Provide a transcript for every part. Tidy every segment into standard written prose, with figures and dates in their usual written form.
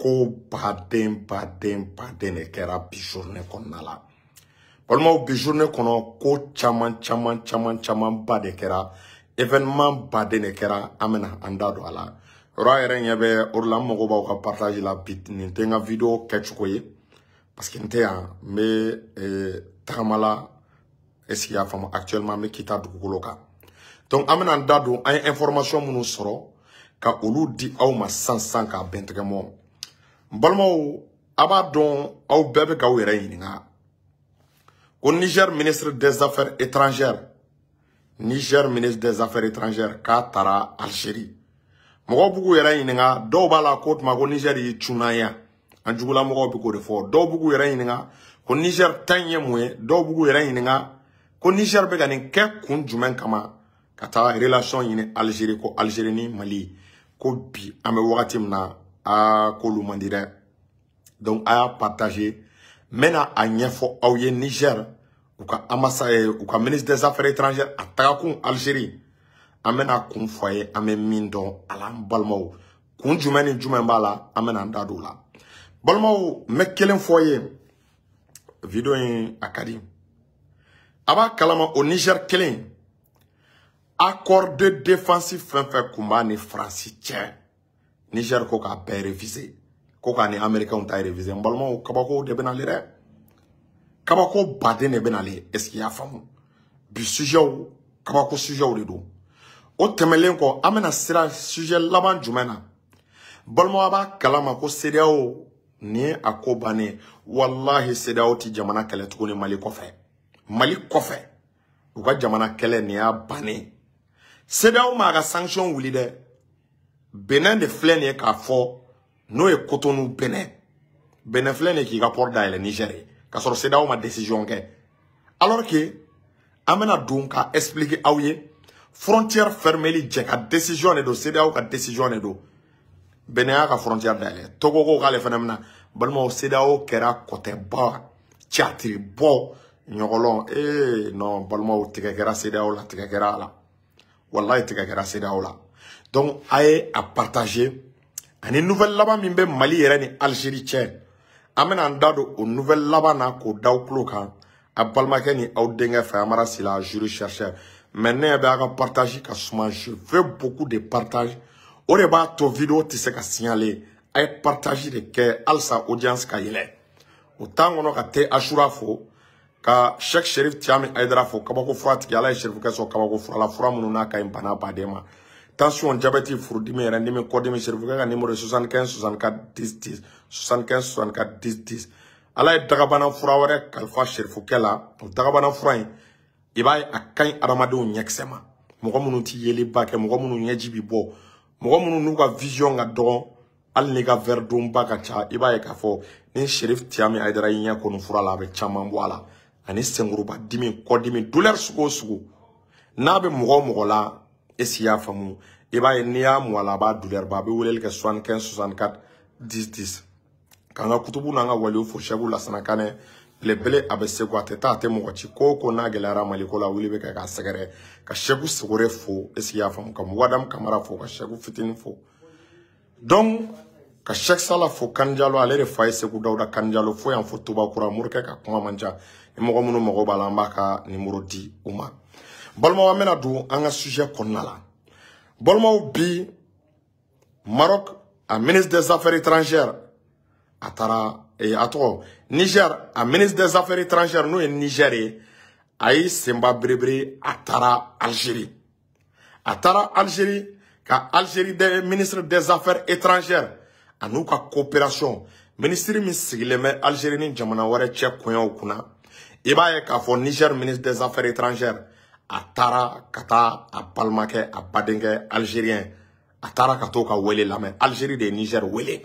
Ko baden baden baden de kɛra bi journée kɔnɔna la. Balimaw, bi journée kɔnɔ, ko caman caman caman caman ba de kɛra, événement baden de kɛra. An bɛna an da don a la. Yɔrɔ a yɛrɛ ɲɛ bɛ o de la, n mago b'aw ka partage la bi. Nin tɛ n ka vidéo kɛcogo ye parce que n tɛ yan, n bɛ tagama la. Est ce que i y'a faamu? Actuellement, n bɛ Kita dugukolo kan. Donc an bɛna an da don, an ye information minnu sɔrɔ, ka olu di aw ma sisan sisan k'a bɛn tigɛ mɔ. N balimaw, a b'a dɔn, aw bɛɛ bɛ k'aw yɛrɛ ɲininka ko Niger ministre des Affaires étrangères, Niger ministre des Affaires étrangères, k'a taara Algérie. Mɔgɔw b'u k'u yɛrɛ ɲininka, dɔw b'a la k'o tuma ko Niger y'i cunna yan, an jugulamɔgɔw bɛ k'o de fɔ. Dɔw b'u k'u yɛrɛ ɲininka ko Niger ta in ye mun ye. Dɔw b'u k'u yɛrɛ ɲininka ko Niger bɛ ka nin kɛ kun jumɛn kama, ka taa relation ɲini Algérie, ko Algérie ni Mali, ko bi an bɛ wagati min na, aa, k'olu man di dɛ. Donc a y'a partager, n bɛna a ɲɛfɔ aw ye. Niger, u ka ambassade, u ka ministre des Affaires étrangères, a tagakun Algérie, an bɛna kun fɔ a ye, an bɛ min dɔn a la. An balimaw, kun jumɛn ni jumɛn b'a la, an bɛna an da don o la. Balimaw, n bɛ kelen fɔ ye, vidéo in a ka di. A b'a kalama, o Niger kelen, accord de défense fɛn fɛn kun b'a ni Faransi cɛ, Niger ko k'a bɛɛ réviser, ko k'a ni Américains ta réviser. N balimaw, kabako de bɛ nalen dɛ, kabako baden de bɛ nalen. Est ce que i y'a faamu? Bi sujetw, kabako sujetw de don. O tɛmɛlen kɔ, an bɛna sira sujet laban jumɛn na? Balimaw, a b'a kalama ko CEDEAO nin ye a ko bannen. Walahi, CEDEAO ti jamana kɛlɛ tuguni Mali kɔfɛ. Mali kɔfɛ, u ka jamana kɛlɛ, nin y'a bannen. CEDEAO m'a ka sanction wuli dɛ. Benin de filɛ nin ye k'a fɔ, n'o ye Cotonou Benin, Benin filɛ nin ye k'i ka port dayɛlɛ Niger ye, k'a sɔrɔ CEDEAO ma décision kɛ. Alors que an bɛna don ka expliquer aw ye, frontière fermeli, jɛ ka décision de don, CEDEAO ka décision de don. Benin y'a ka frontière dayɛlɛ, Togo ko k'ale fana bɛna. Balimaw, CEDEAO kɛra kɔtɛba catiri bɔ ɲɔgɔlɔn. Ee non, balimaw, tigɛ kɛra CEDEAO la, tigɛ kɛra a la, walahi, tigɛ kɛra CEDEAO la. Donc a ye a partager. Ani nouvelle laban min bɛ Mali yɛrɛ ni Algérie cɛ, an bɛna an da don o nouvelle laban na k'o da aw tulo kan, a balimakɛ ni aw denkɛ fɛ, Amara Sila, juriste chercheur. Mais ne bɛ a ka partage ka suma, je veux beaucoup de partage, o de b'a to vidéo tɛ se ka signaler. A ye partage de kɛ halisa, audience ka yɛlɛ. O t'an kɔnɔ ka te Asura fo, ka Sheikh Sherif Tiami Aidara fo, kabako fura tigi. Ala ye Sherifukɛ sɔn kabako fura la, fura minnu n'a ka ɲi bana baden ma, tension, diabète, furudimi, yɛrɛ kɔdimi. Sherifukɛ ka numéro 75 64 10 10, 75 64 10 10. Ala ye dagabana fura wɛrɛ kalifa Sherifukɛ la. O dagabana fura in, i b'a ye, a ka ɲi adamadenw ɲɛkisɛ ma, mɔgɔ minnu ti yeliba kɛ, mɔgɔ minnu ɲɛji bi bɔ, mɔgɔ minnu n'u ka vision ka dɔgɔ, hali n'i ka verre donba ka ca. I b'a ye k'a fɔ ni Sherif Tiami Aidara y'i ɲɛ kɔni fura la, a bɛ caman bɔ a la. Ani senkuruba dimi, kɔdimi, douleur sugu o sugu n'a bɛ mɔgɔ o mɔgɔ la, est ce que i y'a faamu? I b'a ye, n'i y'a mu a la, a b'a douleur ban. A bɛ weleli kɛ 75 64 10 10. K'an ka kutubu n'an ka waliw fo, Sɛku Lasana Kanɛ belebele, a bɛ segu, a tɛ taa, a tɛ mɔgɔ ci. Ko o ko n'a gɛlɛyara Mali ko la, wuli bɛ kɛ k'a sɛgɛrɛ. Ka Sɛku Sogore fo, est ce que i y'a faamu? Ka Mugadamu Kamara fo, ka Sɛku Fitinin fo, donc ka Sɛk Sala fo, Kanjalo, ale de fa ye Segu Dawuda Kanjalo fo yan, fo Tubakura. Morikɛ ka kuma man ca, ni mɔgɔ minnu mago b'a la, an b'a ka numéro di u ma. Balimaw, an bɛna don an ka sujet kɔnɔna la. Balimaw, bi Maroc a ministre des Affaires étrangères, a taara, a tɔgɔ Niger a ministre des Affaires étrangères, n'o ye Niger ye, a y'i senba berebere, a taara Algérie. A taara Algérie ka Algérie des ministre des Affaires étrangères a n'u ka coopération, ministre min sigilen bɛ Algérie ni jamana wɛrɛ cɛ koɲɛw kunna. I b'a ye k'a fɔ Niger ministre des Affaires étrangères, a taara ka taa a balimakɛ, a badenkɛ algérien, a taara ka t'o ka wele lamɛn. Algérie de ye Niger wele.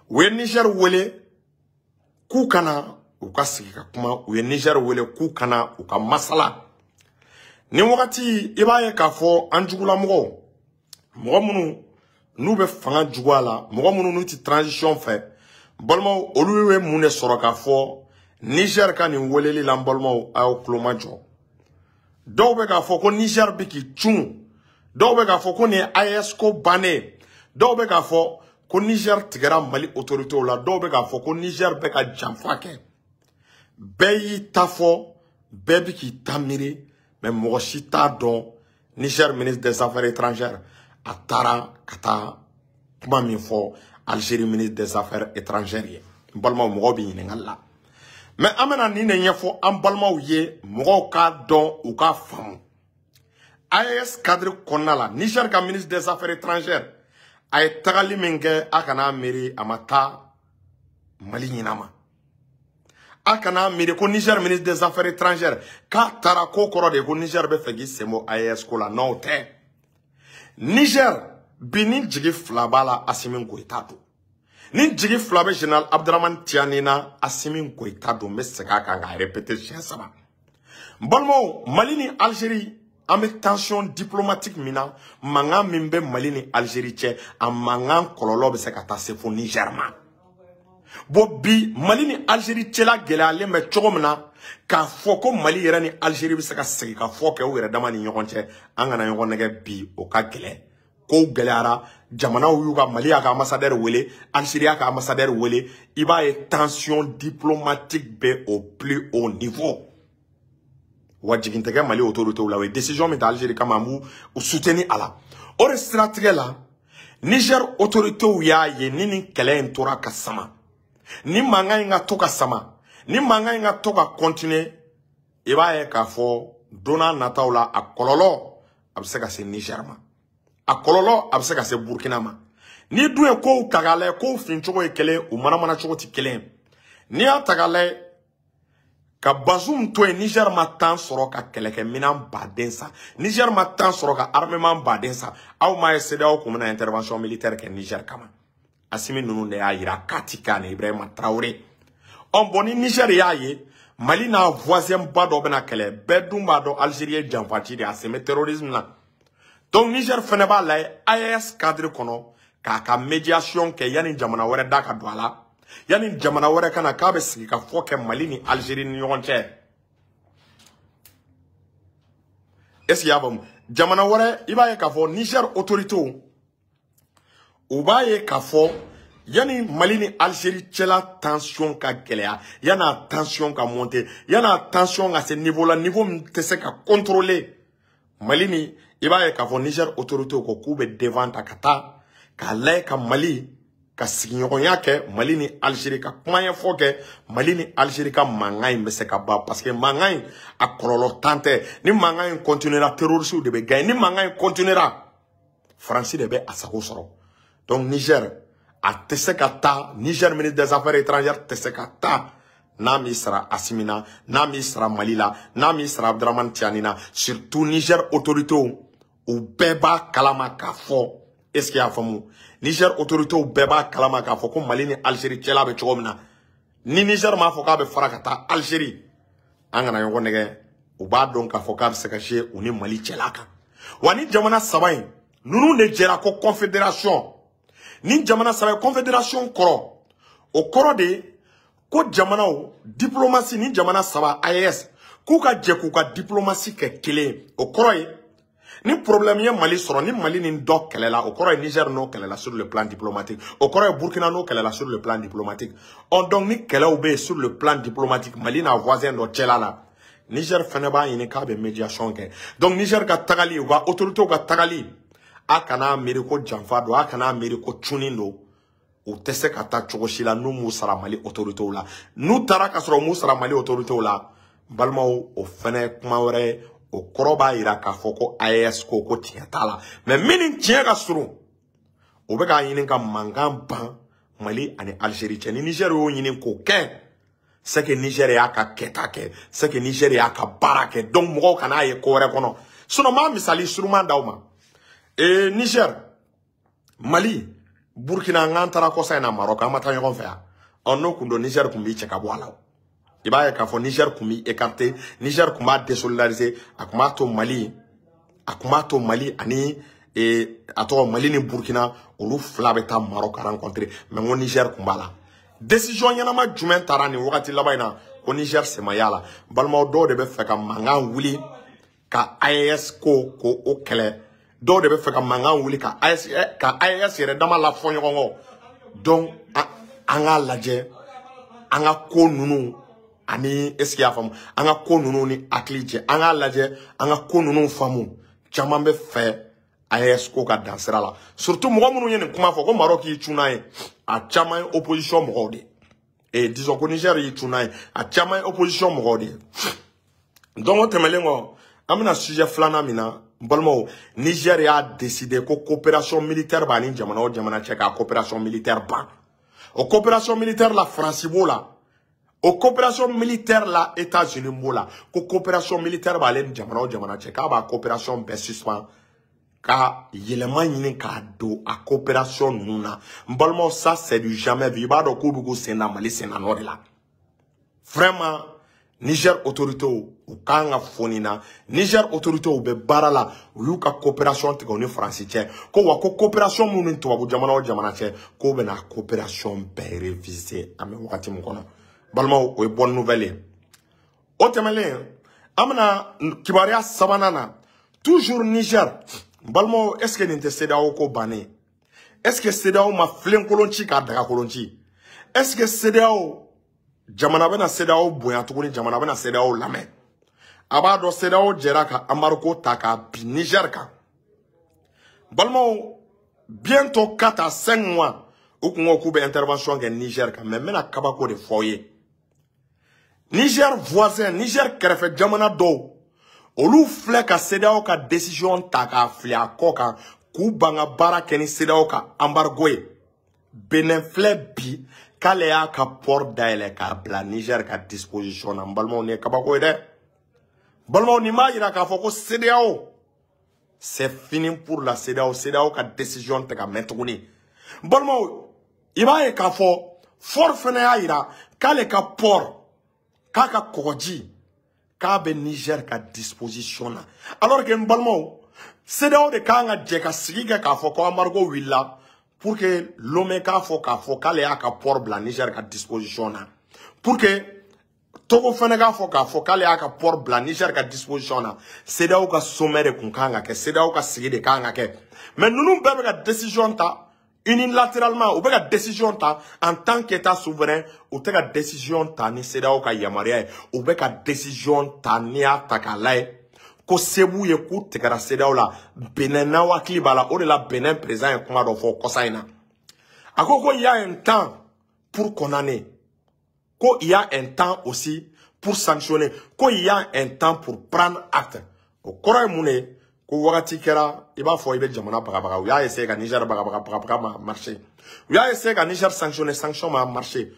U ye Niger wele k'u kana u ka sigi ka kuma, u ye Niger wele k'u kana u ka masala. Nin wagati, i b'a ye k'a fɔ an jugulamɔgɔw, mɔgɔ minnu n'u bɛ fanga juguya la, mɔgɔ minnu n'u ti transition fɛ, balimaw, olu ye mun de sɔrɔ k'a fɔ Niger ka nin weleli la? N balimaw, a y'aw tulo majɔ. Dɔw bɛ k'a fɔ ko Niger bɛ k'i cun, dɔw bɛ k'a fɔ ko nin ye AES ko bannen, dɔw bɛ k'a fɔ ko Niger tigɛra Mali autorités la, dɔw bɛ k'a fɔ ko Niger bɛ ka janfa kɛ. Bɛɛ y'i ta fɔ, bɛɛ bɛ k'i ta miiri, mais mɔgɔ si t'a dɔn Niger ministre des Affaires étrangères a taara ka taa kuma min fɔ Algérie ministre des Affaires étrangères ye. N balimaw, mɔgɔw bɛ ɲininkali la. Mais an bɛna nin de ɲɛfɔ an balimaw ye, mɔgɔw k'a dɔn, u k'a faamu. AES cadre kɔnɔna la, Niger ka ministre des Affaires étrangères a ye tagali min kɛ, a kana miiri a ma taa Mali ɲina ma. A kana miiri ko Niger ministre des Affaires étrangères k'a taara ko kɔrɔ de ko Niger bɛ fɛ k'i sen bɔ AES ko la. N'o tɛ, Niger bi ni jigi fila b'a la, Assimi Goïta don. Ni jigi fila bɛ général Abdourahamane Tiani na, Assimi Goïta don. N bɛ segin a kan k'a répéter siɲɛ saba. N balimaw, Mali ni Algérie, an bɛ tension diplomatique min na, mankan min bɛ Mali ni Algérie cɛ, a mankan kɔlɔlɔ bɛ se ka taa se fo Niger ma. Bon, bi Mali ni Algérie cɛla gɛlɛyalen bɛ cogo min na, k'a fɔ ko Mali yɛrɛ ni Algérie bɛ se ka segin ka fɔ kɛ u yɛrɛ dama ni ɲɔgɔn cɛ, an kana ɲɔgɔn nɛgɛ bi, o ka gɛlɛn. Kow gɛlɛyara, jamanaw y'u ka, Mali y'a ka ambassadeur wele, Algérie y'a ka ambassadeur wele. I b'a ye tension diplomatique bɛ au plus haut niveau. Wa jigin tɛ kɛ Mali autorités la, o ye décision min ta Algérie kama, an b'u soutenir a la. O de siratigɛ la, Niger autorités y'a ye ni nin kɛlɛ in tora ka sama, ni mankan in ka to ka sama, ni mankan in ka to ka continuer, i b'a ye k'a fɔ don n'a nataw la, a kɔlɔlɔ a bɛ se ka se Niger ma, a kɔlɔlɔ a bɛ se ka se Burkina ma. Ni dun ye kow ta k'a lajɛ, kow fin cogo ye kelen, u manamana cogo tɛ kelen ye. N'i y'a ta k'a lajɛ, ka Bazoum to yen, Niger ma temps sɔrɔ ka kɛlɛkɛminɛn baden san, Niger ma temps sɔrɔ ka armement baden san. Aw m'a ye CEDEAO kun bɛna intervention militaire kɛ Niger kama, Assimi ninnu de y'a yira k'a ti kɛ ani Ibrahima Traoré. Ɔ bon, ni Niger y'a ye Mali n'a voisin ba dɔ bɛna kɛlɛ, bɛɛ dun b'a dɔn Algérie ye janfanci de ye, a sen bɛ terrorisme na. Donc Niger fɛnɛ b'a lajɛ AES cadre kɔnɔ k'a ka médiation kɛ yanni jamana wɛrɛ da ka don a la, yanni jamana wɛrɛ ka na k'a bɛ sigi ka fɔ kɛ Mali ni Algérie ni ɲɔgɔn cɛ. Est ce que i y'a faamu? Jamana wɛrɛ, i b'a ye k'a fɔ Niger autorités u b'a ye k'a fɔ yanni Mali ni Algérie cɛla tension ka gɛlɛya, yanni a tension ka monter, yanni a tension ka se niveau la, niveau min tɛ se ka contrôler Mali ni, i b'a ye k'a fɔ Niger autorités ko k'u bɛ devant ta ka taa k'a lajɛ ka Mali ka sigiɲɔgɔnya kɛ, Mali ni Algérie ka kuma ɲɛfɔ kɛ, Mali ni Algérie ka mankan in bɛ se ka ban, parce que mankan in a kɔlɔlɔ tan tɛ. Ni mankan in continuera, terroristes de bɛ gagner. Ni mankan in continuera, Faransi de bɛ a sago sɔrɔ. Donc Niger a tɛ se ka taa, Niger ministre des Affaires étrangères tɛ se ka taa n'a m'i sara Assimi na, n'a m'i sara Mali la, n'a m'i sara Abdourahamane Tiani na. Surtout Niger autorités u bɛɛ b'a kalama k'a fɔ, est ce que i y'a faamu? Niger autorités bɛɛ b'a kalama k'a fɔ ko Mali ni Algérie cɛla bɛ cogo min na, ni Niger m'a fɔ k'a bɛ fara ka taa Algérie, an kana ɲɔgɔn nɛgɛ, u b'a dɔn k'a fɔ k'a bɛ se ka se u ni Mali cɛla kan. Wa ni jamana saba in ninnu de jɛra ko confédération, ni jamana saba ye confédération kɔrɔ, o kɔrɔ de ko jamanaw diplomatie, ni jamana saba AES k'u ka jɛ k'u ka diplomatie kɛ kelen ye. O kɔrɔ ye ni problème ye Mali sɔrɔ, ni Mali ni dɔ kɛlɛla, o kɔrɔ ye Niger n'o kɛlɛla sur le plan diplomatique, o kɔrɔ ye Burkina n'o kɛlɛla sur le plan diplomatique. Ɔ donc ni kɛlɛw bɛ yen sur le plan diplomatique Mali n'a voisin dɔ cɛla la, Niger fɛnɛ b'a ɲini k'a bɛ médiation kɛ. Donc Niger ka tagali, u ka autorités ka tagali, a kana miiri ko janfa don, a kana miiri ko cunni don. U tɛ se ka taa cogo si la n'u m'u sara Mali autorités la. N'u taara ka sɔrɔ u m'u sara Mali autorités la, balimaw, o fɛnɛ ye kuma wɛrɛ ye. O kɔrɔ b'a yira k'a fɔ ko AES ko tiɲɛ t'a la. Mais min ni tiɲɛ ka surun, o bɛ k'a ɲini ka mankan ban Mali ani Algérie cɛ. Ni Niger y'o ɲini k'o kɛ, c'est que Niger y'a ka kɛta kɛ, c'est que Niger y'a ka baara kɛ. Donc mɔgɔw kan'a ye ko wɛrɛ kɔnɔ. Sinon n b'a misali suruman d'aw ma. Ee Niger, Mali, Burkina, an k'an taara kɔsa in na Maroc, an ma taa ɲɔgɔn fɛ yan. Ɔ n'o kun don, Niger kun b'i cɛ ka bɔ a la. I b'a ye k'a fɔ Niger kun b'i écarté, Niger kun b'a désolidariser, a kun b'a to Mali, a kun b'a to Mali ani a tɔgɔ Mali ni Burkina, olu fila bɛ taa Maroc rencontrer. Mais n ko Niger kun b'a la. Décision ɲɛnama jumɛn taara nin wagati laban in na ko Niger sen ma y'a la? Balimaw, dɔw de bɛ fɛ ka mankan wuli ka AES ko o kɛlɛ. Dɔw de bɛ fɛ ka mankan wuli ka AES yɛrɛ dama la fɔ ɲɔgɔn kɔ. Donc an k'a lajɛ an ka ko ninnu ani est-ce que y'a faamu an ka ko ninnu ni hakili cɛ an k'a lajɛ an ka ko ninnu faamu caman bɛ fɛ AES ko ka dan sira la surtout mɔgɔ minnu ye nin kuma fɔ ko Maroc y'i cunna ye a caman ye opposition mɔgɔw de ye et disons ko Niger y'i cunna ye a caman ye opposition mɔgɔw de ye. Donc o tɛmɛnen kɔ an bɛna sujet filanan min na n balimaw, Niger y'a décidé ko coopération militaire b'a ni jamana o jamana cɛ k'a coopération militaire ban. O coopération militaire la France b'o la, o coopération militaire la États-Unis b'o la, ko coopération militaire b'ale ni jamana o jamana cɛ k'a b'a coopération bɛɛ suspend ka yɛlɛma ɲini k'a don a coopération ninnu na. N balimaw, ça c'est du jamais vu. I b'a dɔn k'u bɛ k'u sen da Mali sen na nɔ de la. Vraiment Niger autorités u kan ka foni na. Niger autorités u bɛ baara la, u y'u ka coopération tigɛ u ni Faransi cɛ ko wa ko coopération minnu ni tubabu jamana o jamana cɛ k'o bɛna coopération bɛɛ réviser an bɛ wagati min kɔnɔ. Balimaw, o ye bonne nouvelle ye. O tɛmɛnen an bɛna kibaruya sabanan na, toujours Niger. Balimaw, est ce que nin tɛ CEDEAO ko bannen? Est ce que CEDEAO ma filenkolon ci k'a dagakolon ci? Est ce que CEDEAO jamana bɛna CEDEAO bonya tuguni, jamana bɛna CEDEAO lamɛn? A b'a dɔn CEDEAO jɛra ka embargo ta k'a bin Niger kan. Balimaw, bientôt 4 à 5 mois u kun ko k'u bɛ intervention kɛ Niger kan, mais n bɛna kabako de fɔ aw ye. Niger voisin, Niger kɛrɛfɛ jamana dɔw, olu filɛ ka CEDEAO ka décision ta k'a fili a kɔ kan k'u ban ka baara kɛ ni CEDEAO ka embargo ye. Benin filɛ bi k'ale y'a ka port dayɛlɛ k'a bila Niger ka disposition na. N balimaw, nin ye kabako ye dɛ. Balimaw, nin b'a yira k'a fɔ ko CEDEAO, c'est fini pour la CEDEAO. CEDEAO ka décision tɛ ka mɛn tuguni. Balimaw, i b'a ye k'a fɔ Faure fana y'a yira k'ale ka port, k'a ka kɔgɔji, k'a bɛ Niger ka disposition na. Alors que n balimaw, CEDEAO de kan ka jɛ ka sigi kɛ k'a fɔ ko embargo wulila pour que Lomé k'a fɔ k'ale y'a ka port bila Niger ka disposition na, pour que Togo fana k'a fɔ k'ale y'a ka port bila Niger ka disposition na. CEDEAO ka sommet de kun kan ka kɛ, CEDEAO ka sigi de kan ka kɛ, mais ninnu bɛɛ bɛ ka décision ta unilatéralement. U bɛ ka décision ta en tant qu'État souverain, u tɛ ka décision ta ni CEDEAO ka yamaruya ye. U bɛ ka décision ta n'i y'a ta k'a lajɛ ko se b'u ye k'u tigɛra CEDEAO la. Benin, n'aw hakili b'a la, o de la Benin président ye kuma dɔ fɔ kɔsa in na. A ko il y a un temps pour condamner, ko il y a un temps aussi pour sanctionner, ko il y a un temps pour prendre acte. O kɔrɔ ye mun de ye? Ko wagati kɛra i b'a fɔ i bɛ jamana bagabaga. U y'a essayé ka Niger bagabaga, bagabaga ma marché. U y'a essayé ka Niger sanctionner, sanction ma marché.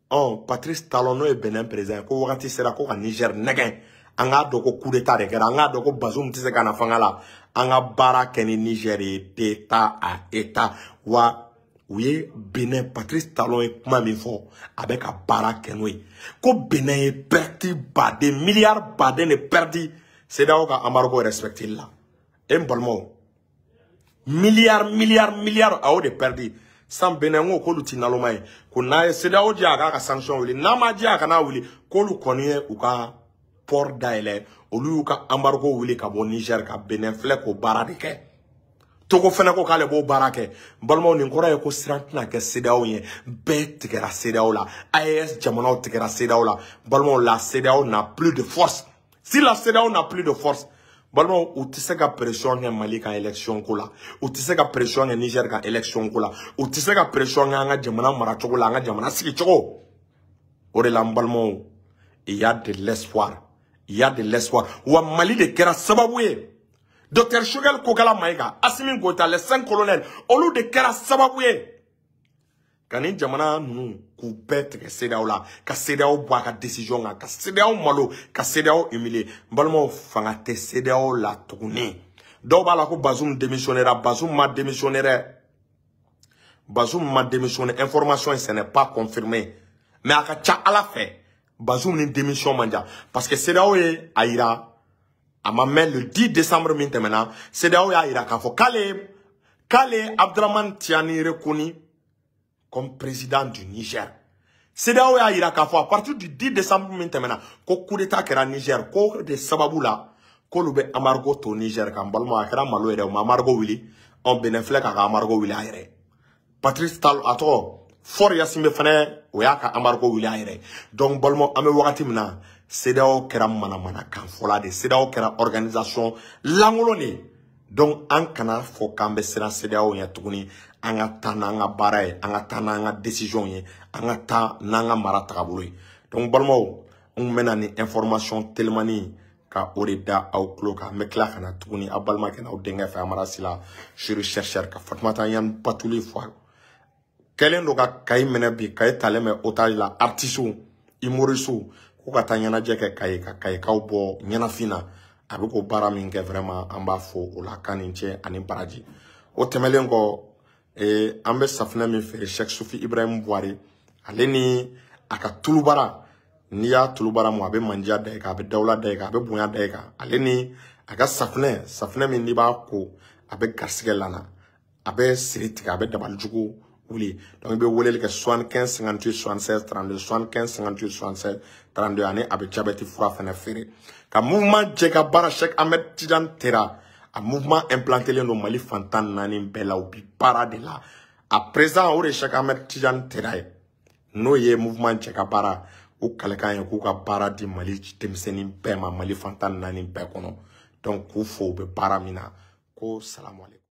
Ɔ Patrice Talon, n'o ye Benin président ye, ko wagati sera ko ka Niger nɛgɛn. An k'a dɔn ko coup d'état de kɛra, an k'a dɔn ko Bazoum tɛ se ka na fanga la, an ka baara kɛ ni Niger ye d'état à état. Wa u ye Benin, Patrice Talon ye kuma min fɔ, a bɛ ka baara kɛ n'o ye. Ko Benin ye perte baden, miliyari baden de perdu CEDEAO ka embargo respecté la. E n balimaw, miliyari miliyari miliyari a y'o de perdu. San Benin ko k'olu ti naloma ye, ko n'a ye CEDEAO diya a k'a ka sanction wuli, n'a ma diya a kana wuli, k'olu kɔni ye u ka port dayɛlɛ, olu y'u ka embargo wuli ka bɔ Niger ka. Benin filɛ k'o baara de kɛ. Togo fana ko k'ale b'o baara kɛ. N balimaw, nin kɔrɔ ye ko siran tɛna kɛ CEDEAO ye. Bɛɛ tigɛra CEDEAO la, AES jamanaw tigɛra CEDEAO la. Balimaw, la CEDEAO n'a plus de force. Si la CEDEAO n'a plus de force, balimaw, u tɛ se ka pression kɛ Mali ka élection ko la, u tɛ se ka pression kɛ Niger ka élection ko la, u tɛ se ka pression kɛ an ka jamana maracogo la, an ka jamana sigicogo. O de la n balimaw, il y a de l'espoir, il y a de l'espoir. Wa Mali de kɛra sababu ye. Docteur Choguel Kokala Maïga, Assimi Goïta, les 5 colonels, olu de kɛra sababu ye ka nin jamana ninnu k'u bɛɛ tigɛ CEDEAO la, ka CEDEAO bɔ a ka décision kan, ka CEDEAO malo, ka CEDEAO humilier. N balimaw, fanga tɛ CEDEAO la tuguni. Dɔw b'a la ko Bazoum démissionnera. Bazoum ma démissionné dɛ, Bazoum ma démissionné. Information, ce n'est pas confirmé, mais a ka ca Ala fɛ Bazoum ni démission man jan, parce que CEDEAO ye a yira a ma mɛn, le 10 décembre min tɛmɛna, CEDEAO y'a yira k'a fɔ k'ale Abdramane Tiani reconnu comme président du Niger. CEDEAO y'a yira k'a fɔ à partir du 10 décembre min tɛmɛna ko coup d'état kɛra Niger, ko de sababu la k'olu bɛ embargo to Niger kan. Balimaw, a kɛra malo yɛrɛ, u ma embargo wuli. Ɔ Benin filɛ k'a ka embargo wuli a yɛrɛ. Patrice Talon, a tɔgɔ Faure Gnassingbé fɛnɛ o y'a ka embargo wuli a yɛrɛ. Donc balimaw, an bɛ wagati min na, CEDEAO kɛra manamanakan fɔla de, CEDEAO kɛra organisation lankolon de ye. Donc an kana fɔ k'an bɛ siran CEDEAO ɲɛ tuguni. An ka taa n'an ka baara ye, an ka taa n'an ka décision ye, an ka taa n'an ka mara tagabolo ye. Donc balimaw, n kun bɛ na ni information telimani ka o de da aw tulo kan. An bɛ tila ka na tuguni aw balimakɛ n'aw denkɛ fɛ, Amara Sila, chéri chercheur, ka Fatumata Ɲani Batuli fɔ kɛlen don ka Kayi minɛ bi. Kayi talen bɛ otage la, artistes, humoristes, k'u ka taa ɲɛnajɛ kɛ Kayi, ka Kayikaw bɔ ɲɛnafin na. A bɛ k'o baara min kɛ, vraiment an b'a fo o la, k'a ni cɛ ani baraji. O tɛmɛnen kɔ, an bɛ safunɛ min feere, Cheikh Sufi Ibrahim Buwari, ale ni a ka tulubara, n'i y'a tulubara mun, a bɛ mandiya da i kan, a bɛ dawula da i kan, a bɛ bonya da i kan. Ale ni a ka safunɛ, safunɛ min n'i b'a ko, a bɛ garisigɛ lana, a bɛ siri tigɛ, a bɛ dabalijugu wuli. Donc i bɛ weleli kɛ 75 58 76 32, 75 58 76 32. Ani a bɛ jabɛti fura fana feere. Ka mouvement jɛ ka baara, Cheikh Ahmed Tidiane Tera, a mouvement implantélen don Mali fan 14 bɛɛ la, u bi baara de la. A président, o de ye Cheikh Ahmed Tidiane Tera ye, n'o ye mouvement jɛ ka baara. U kalekan ye k'u ka baara di Mali denmisɛnnin bɛɛ ma, Mali fan 14 bɛɛ kɔnɔ. Donc k'u fo, u bɛ baara min na. Ko salamu aleykum.